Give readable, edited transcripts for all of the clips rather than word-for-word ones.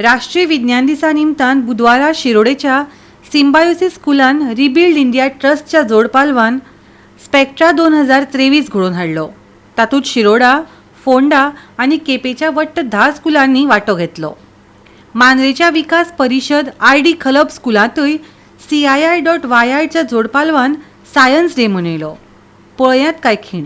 राष्ट्रीय विज्ञान दिसा निमतान बुधवारा शिरोडेच्या सिम्बायोसिस स्कुलान रिबिल्ड इंडिया ट्रस्टच्या जोडपालवान स्पेक्ट्रा 2023 घडोवन हाडलो. तातूंत शिरोडा, फोंडा आनी केपेंच्या वट्ट 10 स्कुलांनी वांटो घेतलो. मांद्रेच्या विकास परिशद आर.डी. खलप स्कुलांतूय सीआयआय.वायआयच्या जोडपालवान सायन्स डे मनयलो. पळयात काय खीण.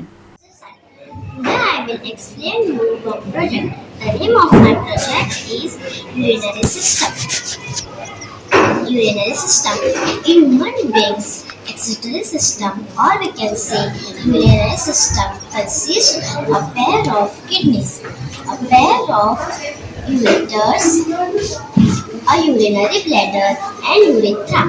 Today I will explain you a project. The name of my project is urinary system. Urinary system. In human beings, excretory system, or we can say urinary system, consists a pair of kidneys, a pair of ureters, a urinary bladder, and urethra.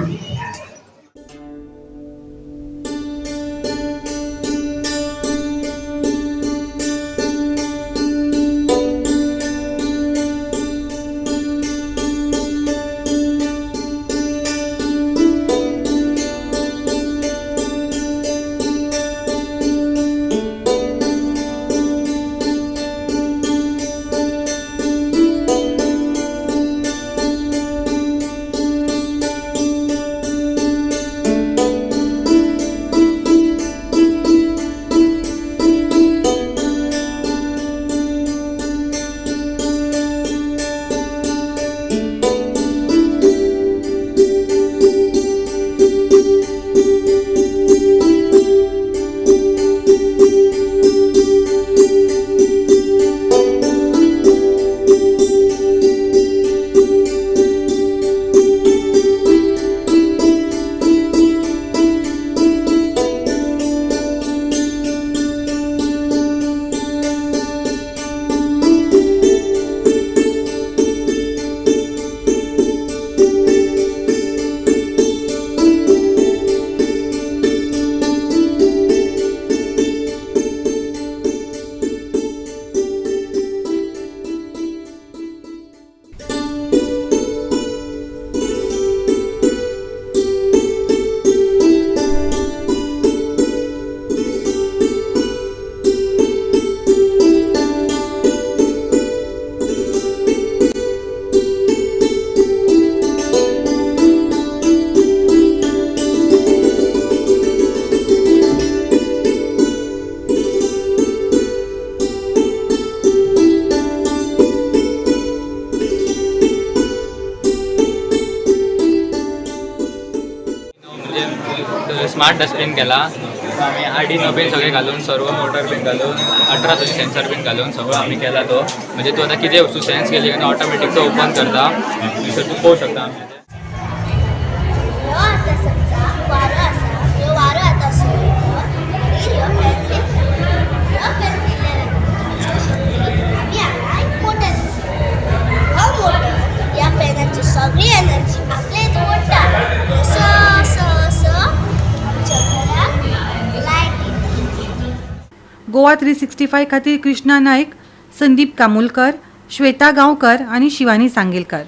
म्हणजे smart dustbin केला आमी, Arduino बीन सगळें घालून, servo motor बीन घालून, अल्ट्रासोनीक sensor बीन घालून सगळो आमी केला तो. म्हणजे तूं आतां कितें वस्तू सेन्स केली आनी ऑटोमॅटीक तो ओपन करता. थंयसर तूं पळोवंक शकता आमी. ह्यो आतां समजा वारो आसा, ह्यो वारो आतां असो वयता, मागीर ह्यो फॅन फिरता. ह्यो फॅन फिरल्या तुमी पळोवंक शकतली, आमी हांगा एक मोटर आसा. हो मोटर ह्या फॅनाची सगळी एनर्जी आपले हितून ओडटा, असो असो असो आमच्या घराक लायट दिता. गोवा 365 खातीर कृष्णा नायक, संदीप कामुलकर, श्वेता गांवकर आनी शिवानी सांगेलकर.